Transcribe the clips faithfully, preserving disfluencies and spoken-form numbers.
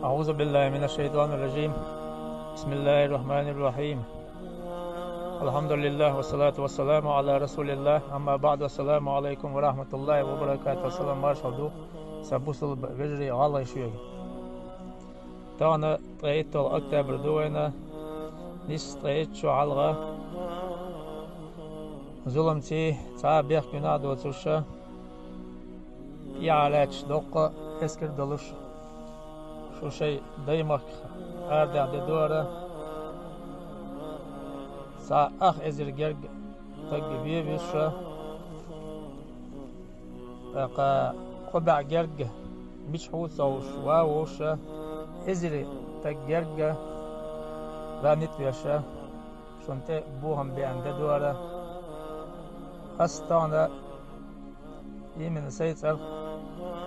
أعوذ بالله من الشيطان الرجيم. بسم الله الرحمن الرحيم. الحمد لله والصلاة والسلام على رسول الله. أما بعد، السلام عليكم ورحمة الله وبركاته. Салам маршал ду, са бусалба вежарий, гӀалгӀай шуга. Тахана ткъе итталгӀа октябрь ду вайна, нийсса ткъе итт шу хьалха. Зуламций цхьа бехк-гуьнахь доцуш, тӀехьа лаьтташ доккха эскар долуш, шу шайн даймахках арадаьхьа де дора, цхьа ах эзар герга стаг вен вуьсуш, тӀаккха кхо бӀе герга мича хьу ца хууш ван вовш, эзар стаг герга ранить веш, шуна тӀе бохам беана де дора. Ас тахана именно сайн цӀарах,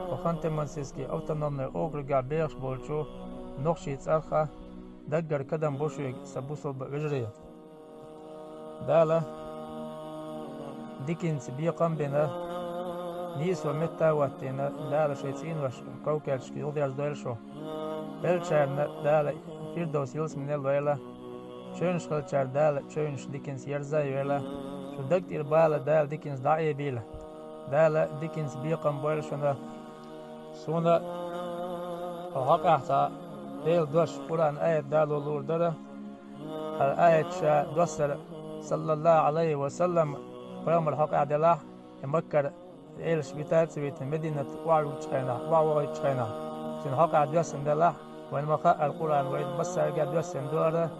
кху Ханты-Мансийский автономный округехь бехаш болчу нохчий цӀарах даггара кадам бо шуьга, сан бусалба вежарий. Дала диканца бекхам а бина, нийсо метта а хӀоттийна, Дала шайн цӀенош ков-керташка юхадерзадойла шу. Беллачарна Дала Фирдовс ялсаманел лойла, чевнаш хиллачарна Дала чевнаш диканца ерза а йойла, шу даг тӀера бала Дала диканца дӀа а эбийла. Дала диканца бекхам бойла шуна. Суна хьокъехь цхьа Делан дош, Къуръан аят дало луур дара. ХӀара аят ша доссара, саллаллаху Ӏалайхи ва саллам, пайхамар хьокъехь делахь, и Маккара элаш вита а ца витина, Мединат охьавуьгучу хенахь, охьавахийтучу хенахь, цуьнан хьокъехь доьссина делахь, вайна ма-хаъара, Къуръан вайна массаьрга а доьссина ду хӀара,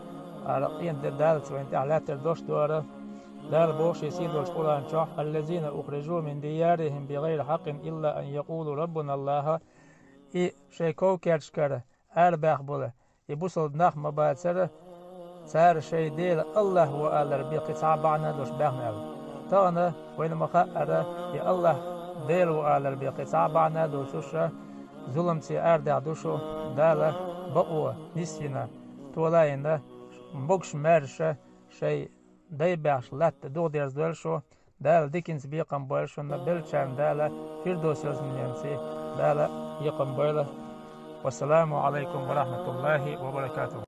хӀара къемат де Дала ца вайна тӀехь лаьттара дош ду хӀара. Дала боху шен сийдолчу Къуръан чохь: «Аллазина ухрижу мин диярихим бигайри хьаккъин илла ан якъулу раббуна Аллахь». И шайн ков-керташкара арабаьхна болу и бусалба нах ма бацара, цара шайн Дела Аллахь ву алар бен кхин цхьа а бахьана а долуш баьхна аьлла. Тахана вайна ма-хаъара, и Аллахь Дела ву алар бен кхин цхьа а бахьана а доцуш, зуламций арадаьхьа ду шу, Дала бакъо нисйина, тола а йина, могуш-маьрша шайн дай баьхча латта юхадерзадойла шу, Дала диканца бекхам бойла шуна, беллачарна Дала Фирдовс ялсаманенца Дала бекхам бойла. Вассаламу Ӏалайкум ва рахьматуллахӀи ва баракатухӀ.